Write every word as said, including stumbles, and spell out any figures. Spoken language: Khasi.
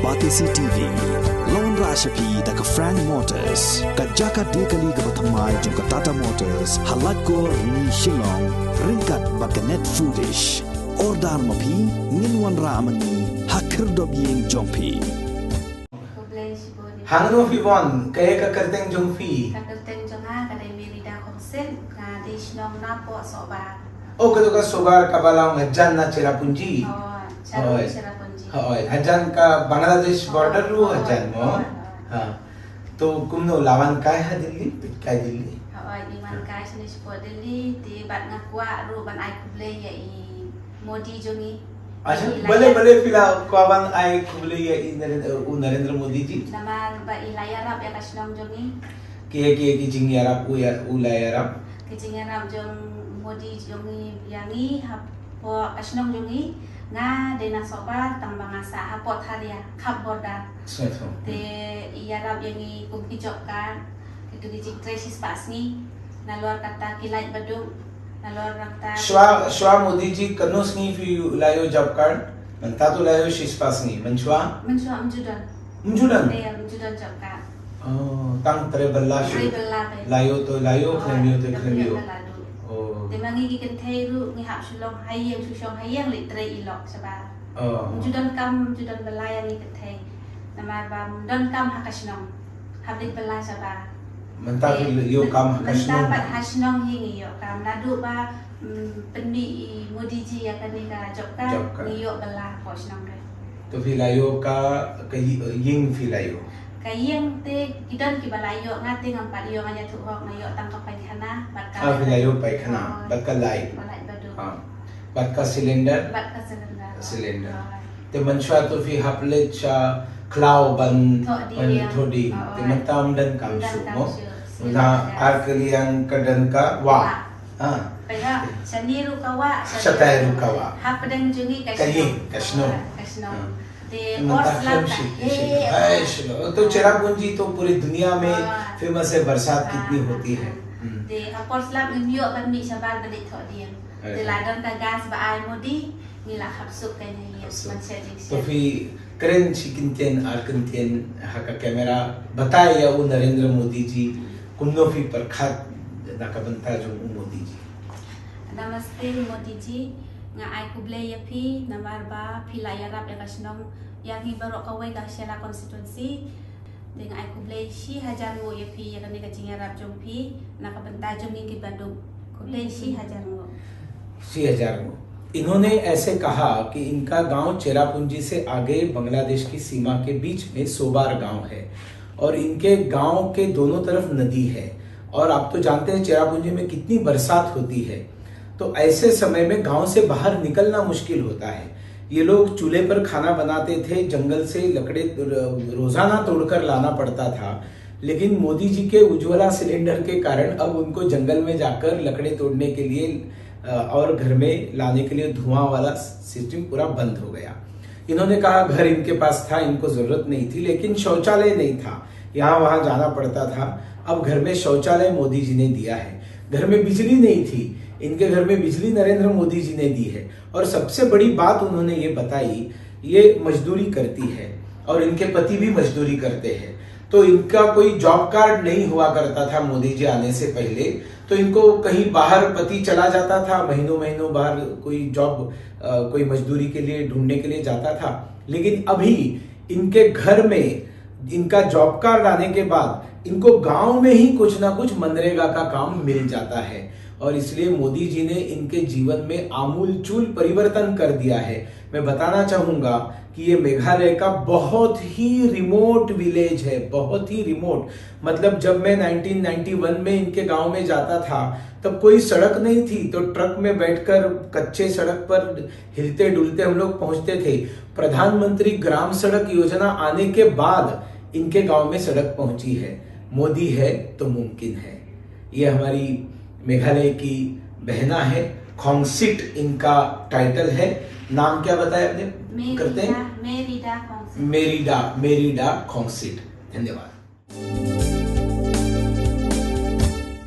Batesi T V. Lawm rashapi da ka Frank Motors, ka jaka dei kali kaba thymmai jong ka Tata Motors, ha Laitkor Rni Shillong, ryngkat bad ka Net Foodish. Order ma phi, ngin wanrah ma ngi ha khyrdop ïing jong phi. Hangno phi wan, kaei ka kyrteng jong phi? Ka kyrteng jong nga ka dei Merida Khongsit, nga dei shnong napoh Sohbar. Oh, ka tu ka Sohbar ka balang hajan na Cherrapunji. Oh, Cherrapunji. Oh, hajan ka Bangladesh border ruh hajan mo. Ha. To kumno la wan kai ha Delhi, peit kai Delhi. Ha, oi, i wan kai shane shapoh Delhi, te bad nga kwah ruh ban ai khublei ïa i Modi jong i. Acha, bale bale phi la kwah ban ai khublei ïa i Narendra, u Narendra Modi ji. Namar ba i la ïarap ïa ka shnong jong i. Ki ki ki jingïarap u ïa u la ïarap. Ki jingïarap jong Modi jong i ïa ngi hapoh ka shnong jong i. Nga dei na Sohbar tang ba nga sah hapoh Tharia, khap border. Te i ïarap ïa ngi kum ki job card, kitu ki jingtrei shispah sngi. Nalor kata ki light ba duk, nalor kata. Shwa shwa Modi ji kano sngi phi la ïoh job card? Mynta to la ïoh shispah sngi, mynshwa? Mynshwa ym ju don. Ym ju don? Ym ju don job card. Oh, tang trei bylla shu. Trei bylla. La ïoh to la ïoh, khlem ïoh to khlem ïoh. Oh. Te ma ngi ki kynthei ruh ngi hap shu long ha ïing, shu shong ha ïing leit trei i lok shabar. Oh. Ym ju don kam, ym ju don bylla ïa ngi kynthei. Namar ba ym don kam ha ka shnong. Hap leit bylla shabar. Mynta phi ïoh kam ha ka shnong. Mynta pat ha shnong hi ngi ïoh kam. Naduh ba pynmih i Modi ji ïa kane ka job card, ngi ïoh bylla hapoh shnong re. To phi la ïoh ka, ka ïing phi la ïoh? Ka ïing te ki don kiba la ïoh, nga te ngam pat ïoh, nga ïathuh hok, nga ïoh tang ka paikhana bad ka. Ah, phi la ïoh paikhana bad ka light. Ka light ba duk. Bad ka cylinder? Bad ka cylinder. Cylinder. Te mynshwa to phi hap leit sha khlaw ban thoh dieng. Te mynta ym don kam shuh mo. Mynta ar kylliang ka don ka wah. Peit ha, shane ruh ka wah, shatai ruh ka wah. Hapdeng jong ngi ka shnong. Ka ïing, ka shnong. Ka shnong. Te por slap ka heh. To Cherrapunji to puri duniya mein famous hai, barsat kitni hoti hai. Te ha por slap ngim ïoh ban mih shabar ban leit thoh dieng. Te la don ka gas ba ai Modi, ngi la hap suk ka ïing. To phi kren shi kyntien ar kyntien ha ka camera, batai ïa u Narendra Modi ji kumno phi pyrkhat na ka bynta jong u Modi ji. Namaste Modi ji, nga ai khublei ïa phi namar ba phi la ïarap ïa ka shnong, ïa ngi baroh kawei ka Shella constituency. Te nga ai khublei shi hajar nguh ïa phi ïa kane ka jingïarap jong phi na ka bynta jong ngi kiba duk. Khublei shi hajar nguh. Shi hajar nguh. इन्होंने ऐसे कहा कि इनका गांव चेरापूंजी से आगे बांग्लादेश की सीमा के बीच में सोबार गांव है और इनके गांव के दोनों तरफ नदी है और आप तो जानते हैं चेरापूंजी में कितनी बरसात होती है, तो ऐसे समय में गांव से बाहर निकलना मुश्किल होता है। ये लोग चूल्हे पर खाना बनाते थे, जंगल से लकड़े र-, रोजाना तोड़कर लाना पड़ता था, लेकिन मोदी जी के उज्ज्वला सिलेंडर के कारण अब उनको जंगल में जाकर लकड़े तोड़ने के लिए, अ, और घर में लाने के लिए धुआं वाला सिस्टम पूरा बंद हो गया। इन्होंने कहा, घर इनके पास था, इनको जरूरत नहीं थी, लेकिन शौचालय नहीं था, यहाँ वहाँ जाना पड़ता था। अब घर में शौचालय मोदी जी ने दिया है। घर में बिजली नहीं थी, इनके घर में बिजली नरेंद्र मोदी जी ने दी है। और सबसे बड़ी बात उन्होंने ये बताई, ये मजदूरी करती है और इनके पति भी मजदूरी करते हैं। तो इनका कोई जॉब कार्ड नहीं हुआ करता था मोदी जी आने से पहले, तो इनको कहीं बाहर पति चला जाता था, महीनों महीनों बाहर कोई जॉब, अ, कोई मजदूरी के लिए ढूंढने के लिए जाता था। लेकिन अभी इनके घर में इनका जॉब कार्ड आने के बाद इनको गांव में ही कुछ ना कुछ मनरेगा का काम मिल जाता है और इसलिए मोदी जी ने इनके जीवन में आमूलचूल परिवर्तन कर दिया है। मैं बताना चाहूँगा कि ये मेघालय का बहुत ही रिमोट विलेज है, बहुत ही रिमोट। मतलब, जब मैं नाइनटीन नाइंटी वन में इनके गांव में जाता था, तब कोई सड़क नहीं थी, तो ट्रक में बैठकर कच्चे सड़क पर हिलते डुलते हम लोग पहुंचते थे। प्रधानमंत्री ग्राम सड़क योजना आने के बाद इनके गांव में सड़क पहुंची है। मोदी है तो मुमकिन है। ये हमारी मेघालय की बहना है, खोंगसिट इनका टाइटल है। नाम क्या बताया आपने? मेरिडा, करते हैं? मेरिडा खोंगसिट। मेरिडा, मेरिडा खोंगसिट। धन्यवाद।